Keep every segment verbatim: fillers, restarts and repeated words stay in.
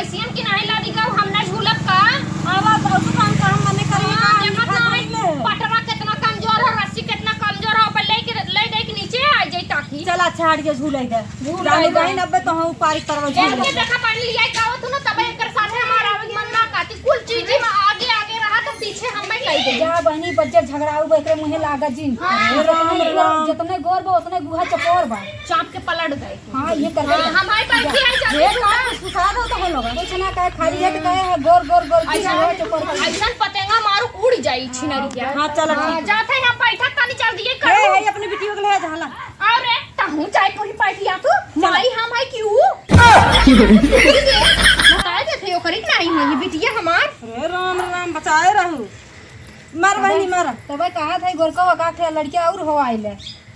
ऐसियन की नाहीं लादी का, हम ना झूलब का? आवा, बहुत काम, काम मने करिए, हाँ, काम देखत लिखा नाहीं, करिए। पटरा कितना कमजोर है, रस्सी कितना कमजोर है, पर लेके, ले दे के नीचे आ जाई ताकि। चल, अच्छा, हट के झूले दे। झूले रानी दे। बहन, अबे तो हम उपारी करवा झूले। देखा, पढ़ लिया, गावत हूँ ना, तबे एकर साथे हमार आवे के मन ना कहती। कुल चीज में आगे, आगे रहा, तो पीछे हम नहीं कह दे। जा बहनी, बज्जर झगड़ाऊ बा, एकरे मुँहे लागा जिन। हाँ। अरे राम, राम। जितने गोर बा, उतने गुहा चकोर बा। चाप के पलट गए। हाँ, ये कर हाँ, दे। हमारे पास भी आई जाती है। का कुछ फुसा दो तो हम लोग। कुछ ना कहे, खाली है तो कहे है, गोर, गोर, गोर, की ऐसा, हवा चकोर कर। ऐसा पतंगा मारू, उड़ जाई छिनरी के। हाँ, चलो, हाँ, ठीक। जाते हैं, हम बैठक का नहीं चल दिए, ए, करो। ए, अपनी बिटियों के ले जा, ला। अरे, तहूँ चाहे कोई पार्टी आ तू, चलो। माई हम है कि ऊ? बताए देते, ओकरी के नाई है, ये बिटिया हमार। अरे राम, राम, बचाए रहू। मर बहनी, मर। तबे कहा था, गोरका का थे, लड़किया और हो आइले।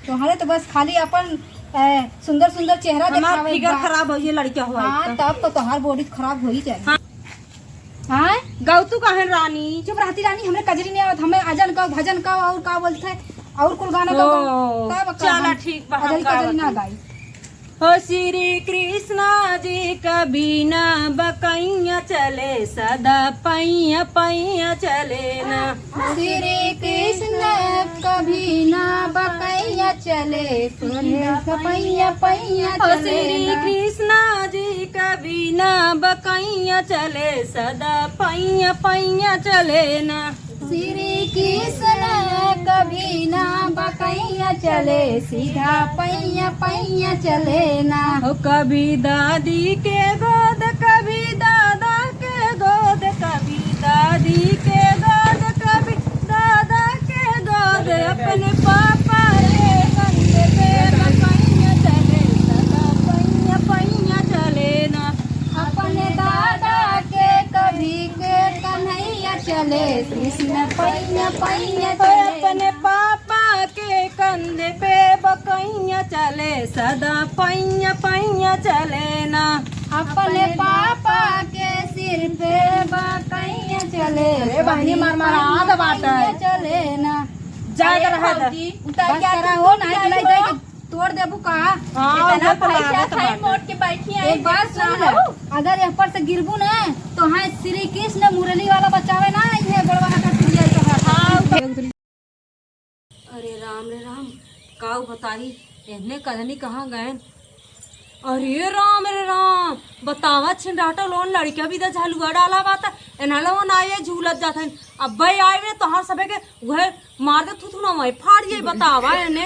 तोहरे तो बस खाली अपन, ए, सुंदर सुंदर चेहरा हमार देखावे फिगर बा। खराब हो, ये लड़किया हो हाँ, आइले। तब तो तोहार बॉडी खराब हो ही जाए। हाँ। हाँ? गौतू कहें रानी? चुप रहती रानी, हमरे कजरी नहीं आवत, हमें अजन का, भजन का, और का बोलते हैं, और कुल गाना का ओ, तब का चला हम ठीक बा, हम अजन गावत कजरी ना हई। गाई। हो श्री कृष्णा जी का बिना बकैया चले, सदा पैया पैया चले ना। श्री कृष्ण कभी ना बकैया चले, श्री पैया पैया हो चले श्री ना। कृष्णा जी कभी ना बकैया चले, सदा पैया पैया चले ना। श्री कृष्ण कभी ना बकैया चले, सीधा पैया पैया चले ना। हो कभी दादी के गोद, कभी दादा के गोद, कभी दादी के गोद, कभी दादा के गोद, अपने पापा के कंधे पे बकैया चले, सदा पैया पैया चले ना। अपने दादा के कभी के कन्हैया चले, कृष्ण पैया पैया चले। अपने पापा के कंधे पे बकैया चले, सदा पैया पैया चले ना। अपने पापा के सिर पे बकैया चले, अरे बहनी, मार मार आद बाटे। चले ना। जाए अरे रहा था। भौजी, उतर बस के करा तू हो, टूट नहीं जाई तो हो। तोड़ देबू का? हाँ, इतना वो तो पैसा लागत खाई बाटे। मोट के बैठी आई, एक बात सुन लो, अगर यह पर से गिरबू ना, तो हाँ, श्री कृष्ण मुरली वाला बचावे ना, ये गोड़वा का टूट जाए तो हाथ। हाँ, अरे राम रे राम, काऊ बताई, एहने कजनी कहाँ गएन? अरे राम रे राम, बतावा छिनराटा लोन लड़किया भी तो झलुआ डाला बात, एना लोन आए झूलत जात हन। अब्बे आए रे तोहार सबे के उहे मार दे थुथुना वहीं फाड़ जाई। बतावा एने,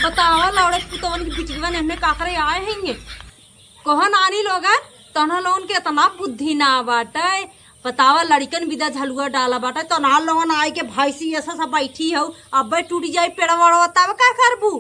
बतावा लौड़े पुतवन की बिटिकवन एने का करे आए हैंगे। कहो नानी लोगन, तोहन लोगन के इतना बुद्धि ना बाटे। बतावा लड़िकन बिदा झलुआ डाला बाटे, तोहन लोगन आए के भैंसी ऐसा सब बैठी हऊ, अब्बे टूट जाई पेड़वा वड़वा तब का करबू?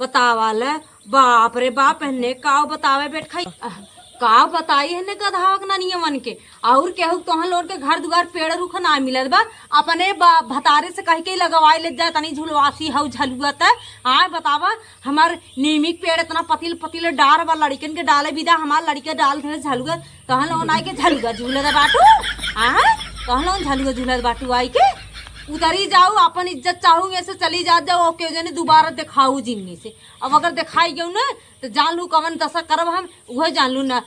बतावा ले, बाप रे बाप, एहने काव बतावे बैठ खाई। आह, काव बताई एहने गधावक ननियवन के। और केहू तोहन लोगन के घर दुआर पेड़ रुख ना मिलत बा, अपने बा-, भतारे से कह के लगवाई ले जा तनी झुलवासी हऊ झलुआ त। आय बतावा, हमार नीमी के पेड़ इतना पतिल पतिल डार बा, लड़िकन के डाले बिदा, हमार लड़िके डाल धरे झलुआ, तोहन लोगन आए के झलुआ झूलत बाटू? आय, तोहन लोगन झलुआ झूलत बाटू आई के? उतरी जाऊ, अपन इज्जत चाहू में से चली जात जाऊ, ओके जने दोबारा देखाऊ जिन्नी से। अब अगर देखाई गऊ ना, तो जान लू कवन दशा करब हम, उहे जान लू ना।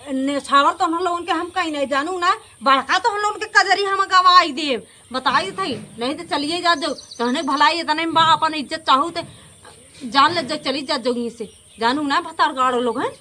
नेछावर तो हम लोगन के हम कहीं नहीं जानू ना, बड़का तो हम लोगन के कजरी हम गवाई देब, बताई थई, नहीं तो चलिए जात जाऊ। तहने भलाई इतने में बा, अपन इज्जत चाहू ते जान ले जा, चली जात जाऊ यहीं से। जानू ना भतार गाड़ो लोग हैं,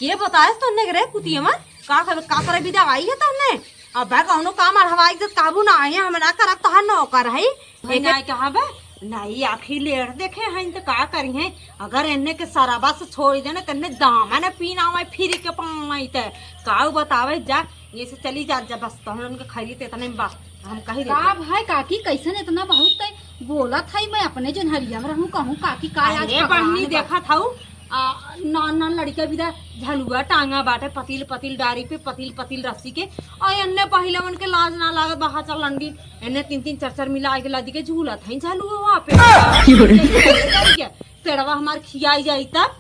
के बताए तोहने के रे कुतियवन, का करे, का करे बिदा आई है तोहने? अब कौनो काम अढ़वाई के काबू ना आए, हम ना करब, तोहार नौकर है। भाई एक ना कहा बे, नहीं आखिर लेट देखे हैं तो का करी हैं? अगर इन्हें के सराबा से छोड़ देना, तन्ने दामन पीना हुआ फिर के पावे ते काऊ बतावे जा, ये से चली जा, जा बस तोहन उनके खैली ते इतने में बा, हम कही का देते। भाई काकी, कैसन इतना बहुत तय बोलत है? मैं अपने जनहरिया में रहूं, कहूं काकी का आज अरे पकवान बहनी बा। देखत हऊ, आ, नान नान लड़िका बिदा झलुआ टांगा बाटे, पतिल पतिल डारी पे, पतिल पतिल रस्सी के। और एन्ने पहिलवन के लाज ना लागत बा, हाचा लंडी, एन्ने तीन तीन चार चार मिला के लादी के झूलत है झलुआ वहाँ पे। पेड़वा हमार खियाई जाई तब।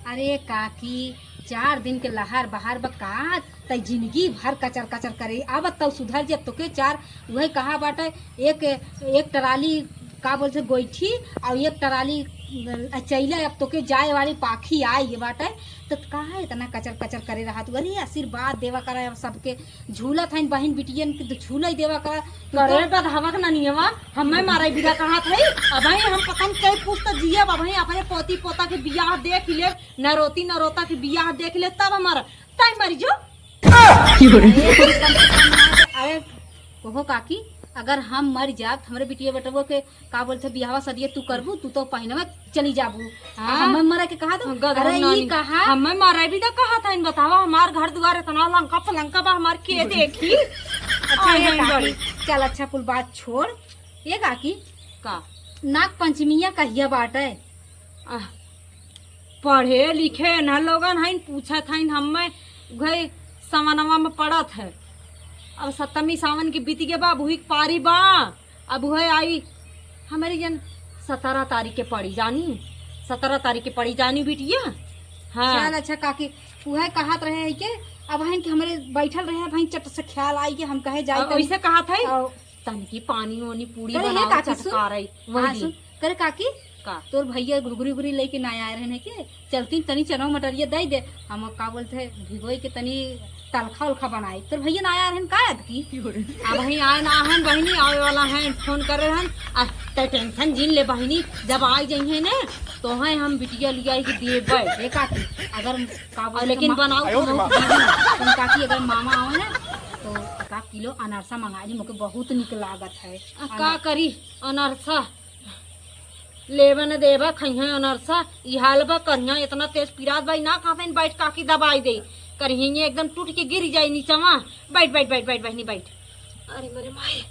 अरे काकी, चार दिन के लहर बहार बा का, तै जिंदगी भर कचर कचर करे। अब तौ सुधर जे, अब तोके चार, उहे कहा बाटे, एक, एक ट्राली का बोलते गोइठी और एक ट्राली अचैला अब तोके जाए वाली पाखी आई है बाटे, तो काहे इतना कचर कचर करे रहा तू? अरे आशीर्वाद देवा करा अब सबके, झूलत हइन बहिन बिटियन के, तो झूलई देवा करा। तू करे तो बदहवा के ननियवा, हमें मारे बिदा कहत है। अबहीं हम पता न कई पुस्त जियब, अबहीं अपने पोती पोता के बियाह देख ले, नरोती नरोता के बियाह देख ले, तब हमारा तय मरी जो। अरे, अरे, ओहो काकी, अगर हम मर जाब, हमरे बिटिया बेटवा के का बोलते बियाहवा सदिया तू करबू, तू तो पहिनवा चली जाबू। हाँ। हमें मरे के कहा तो? गदहन अरे, ई नानी। कहा? हमें मरे भी तो कहा था, इन बतावा, हमार घर दुआर इतना लंका पलंका बा, हमार के देखी? अच्छा, आए ये हैं काकी, बड़ी। चल, अच्छा, कुल बात छोड़। ये काकी, का? नाग पंचमिया कहिया बाटे? आह, पढ़े लिखे न लोगन हइन, पूछत हइन, हमें उहे सवनवा में पड़त है। अब सतमी सावन के बीत गए बा, अब हुई के पारी बा, अब उहे आई हमरे जन सतरह तारीख के पड़ी जानी, सतरह तारीख के पड़ी जानी बिटिया। हाँ। चल अच्छा काकी, उहे कहत रहे है के अब हइन के हमरे बैठल रहे, अब हइन चट से ख्याल आई के हम कहे जाई अब तनी। वैसे कहत है, और तनकी पानी ओनी पूड़ी करे हे बनाओ, काकी, सुन। चटकारे, हाँ, वही। सुन। करे काकी, का? तोर भैया घुघरी उघरी लेके ना आए रहने के, चलती तनी चना मटरिया दे दे, हम का बोलते हैं, भिगोई के तनी तलखा उलखा बनाए। तोर भैया ना आए रहन का याद की? अब ही आए ना हन बहिनी, आवे वाला है, फोन करे रहन। आ, ते टेंशन जिन ले बहिनी, जब आ जाइए ने, तो है हम बिटिया लिया के देबे। ए काकी, अगर का बोलते और लेकिन मा-, बनाओ आयो तो रे माँ। तुम काकी अगर मामा आवे ना, तो एक आध किलो अनारसा मंगा ली, मोके बहुत निक लागत है। आ, का करी अनारसा? लेबे न देबे, खइहें अनरसा, ई हाल बा, करिहें इतना तेज पिरात बा, ई ना कहते बैठ काकी दबाई दे, करिहें ये एकदम टूट के गिर जाई नीचवा। बैठ, बैठ, बैठ, बैठ, बहिनी, बैठ। अरे मेरे माई।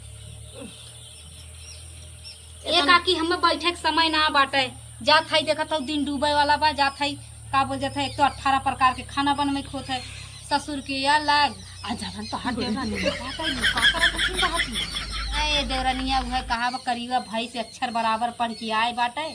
ए काकी, हमें बैठे के समय ना बाटे, जात हई, देखत हऊ, दिन डूबे वाला बा, जात हई, का बोल जात है, एक तो अठारह प्रकार के खाना बनवे के होत है, ससुर के अलग, आ जवन तोहार देवरानी का कइली, का करत हथिन, रहत ही? ए देवरनिया, उहे कहाब करीबा भई से अक्षर बराबर पढ़ के आए बाटे,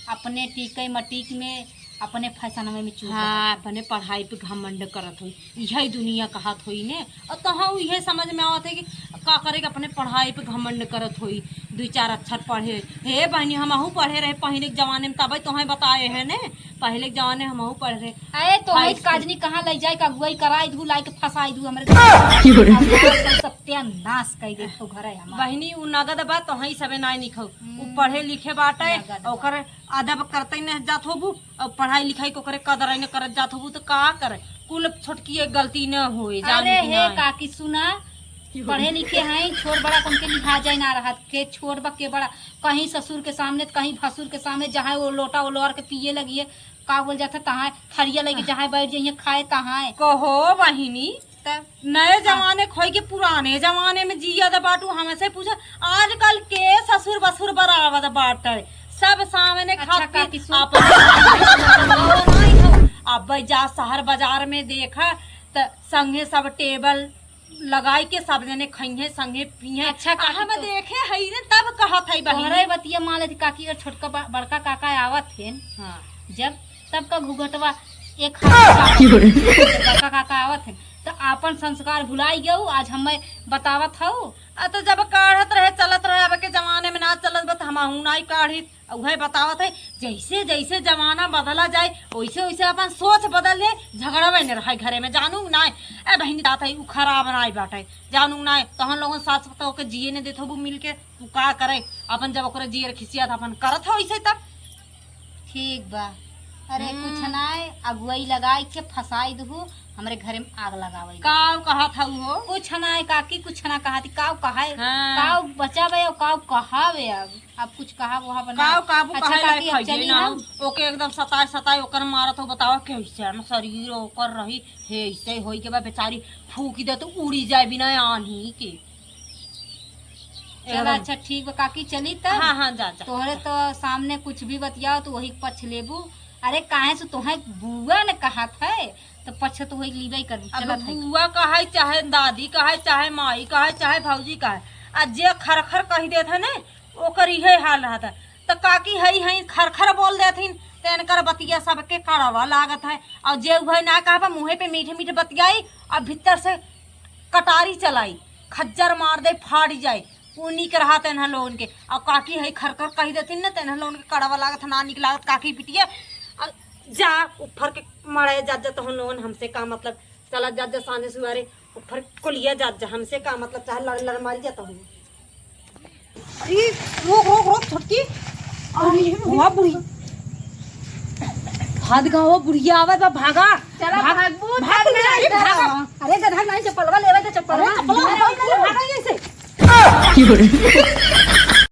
अपने टीके मटीक में, अपने फैशनवे में चूक हाँ, बाटे। अपने पढ़ाई पे घमंड करत होई, इहे दुनिया कहत होई ने। और तोहू इहे समझ में आवत है कि का करे के अपने पढ़ाई पे घमंड करत होई, दुई चार अक्षर पढ़े। हे बहिनी, हमहू पढ़े रहे पहिले के जमाने में, तबे तोहें बताए है ने, पहिले के जमाने हमहू पढ़े रहे। अरे तो भाई वही काजनी कहाँ ले जाए के अगुवाई कराई दू, लाइके फंसाई दू हमरे। की हो रे? अब आजकल सत्यानाश कई दे तो घर है हमार। बहिनी, उ नगद बा, तोहई सबे नाई निखऊ। उ हम्म। पढ़े लिखे बाटे, नगद बा। ओकर अदब करते न जात होबू, और पढ़ाई लिखाई को करे कदर न करत जात होबू, तो का करे? कुल छोटकी एक गलती न होए, जान अरे की हे ना। काकी सुना, पढ़े लिखे हैं, छोट बड़ा कम के लिहाज ना रहत, के छोट बा के बड़ा, कहीं ससुर के सामने, कहीं भसुर के सामने, जहाँ वो लोटा ओलोर के पिए लगिए, का बोल जाता, तहाँ थरिया लेके हाँ। जहाँ बैठ जाइए, खाए तहाँ। कहो बहिनी, तब नए हाँ। जमाने खोई के पुराने जमाने में जिया द बाटू, हमसे पूछा, आजकल के ससुर बसुर बरावत बाटे, सब सामने अच्छा, खात के काकी सुन। आपन अब जा शहर बाजार में देखा, त संगे सब टेबल लगाई के सब जने खइहे, संगे पीहे। अच्छा, आ, काकी, हम तो देखे हई ने, तब कहत हई बहिनी। तोहरे बतिया मान लेती काकी, अगर छोटका बा-, बड़का काका आवत हेन, हाँ। जब तब का घुघटवा एक हाथ की हो रे? बड़का काका आवत हेन, तो आपन संस्कार भुलाई गऊ। आज हमें बतावत हऊ। आ, तो जब काढ़त रहे, चलत रहे, अब के जमाने में ना चलत बा, त हमहू नाई काढ़ी। उहे बतावत है, जैसे जैसे जमाना बदला जाए, वैसे वैसे अपन सोच बदल जाए। झगड़वे न रहे घरे में, जानू ना। ए बहिनी, बात है, उ खराब ना बाटे, जानू ना। तहन लोगन सास पतोह के जिए न देत होबू मिल के, तू का करे? अपन जब ओकरे जियर खिसियात अपन करत हो ऐसे तब। ठीक बा। अरे हम्म। कुछ ना, अगुवाई लगाई के फंसाई दहू, हमरे घरे में आग लगावे दहू। काव कहत हऊ हो? कुछ ना काकी, कुछ ना कहती, काव कहे? हाँ। काव बचावे और काव कहावे अब? अब कुछ कहा वहा बना। काव काबू अच्छा, कहे काकी, लायक अब है चली ना। हम। ओके एकदम सताए सताए ओकर मारत हो, बतावा कैसे न शरीर ओकर रही, हे ऐसे होई के बा बेचारी फूकी दे तो उड़ी जाए बिना आन्ही के। चला, एकदम। अच्छा, ठीक बा, काकी, चली तब। हाँ, हाँ, जा, जा। तोहरे तो सामने कुछ भी बतियाओ तो वही पक्ष लेबू। अरे, काहे से तोहे बुआ ने कहत है, तो पक्ष तो वही लीबे करबू। अब चलत है। बुआ कहे, चाहे दादी कहे, चाहे माई कहे, चाहे भौजी कहे, आ जे खरखर कह देत है ने, ओकर इहे हाल रहत है। तो काकी हई हई खरखर बोल देथिन, तो इनकर बतिया सबके कड़वा लागत है। और जे उहे ना कहबा, मुँहे पे मीठे मीठे बतियाई, और भीतर से कटारी चलाई, खज्जर मार दे, फाड़ जाए। उ नीक रहा तेनहन लोगन के। अब काकी है खर खर कही देथिन न, तेनहन लोगन के कड़वा लागत, ना नीक लागत काकी बिटिया। अब जा, उफर के मड़े जात जा तोहन लोगन, हमसे का मतलब। चला जात जा सांझे सुबेरे, उफर कोलिया जात जा, हमसे का मतलब, चाहे लड़ लड़ मारी जा तोहन। अरे, रोक, रोक, रोक, छोटकी। अरे, हुआ बुढ़ी। भाग गवा, बुढ़िया आवे बा, भागा। चला, भाग, भागबू, भाग, चल, अरे, चल। भागा। अरे, गधा नहीं, चप्पलवा लेवे तो चप्पलवा। अरे, चप्पलवा लेवे, भागा ऐसे।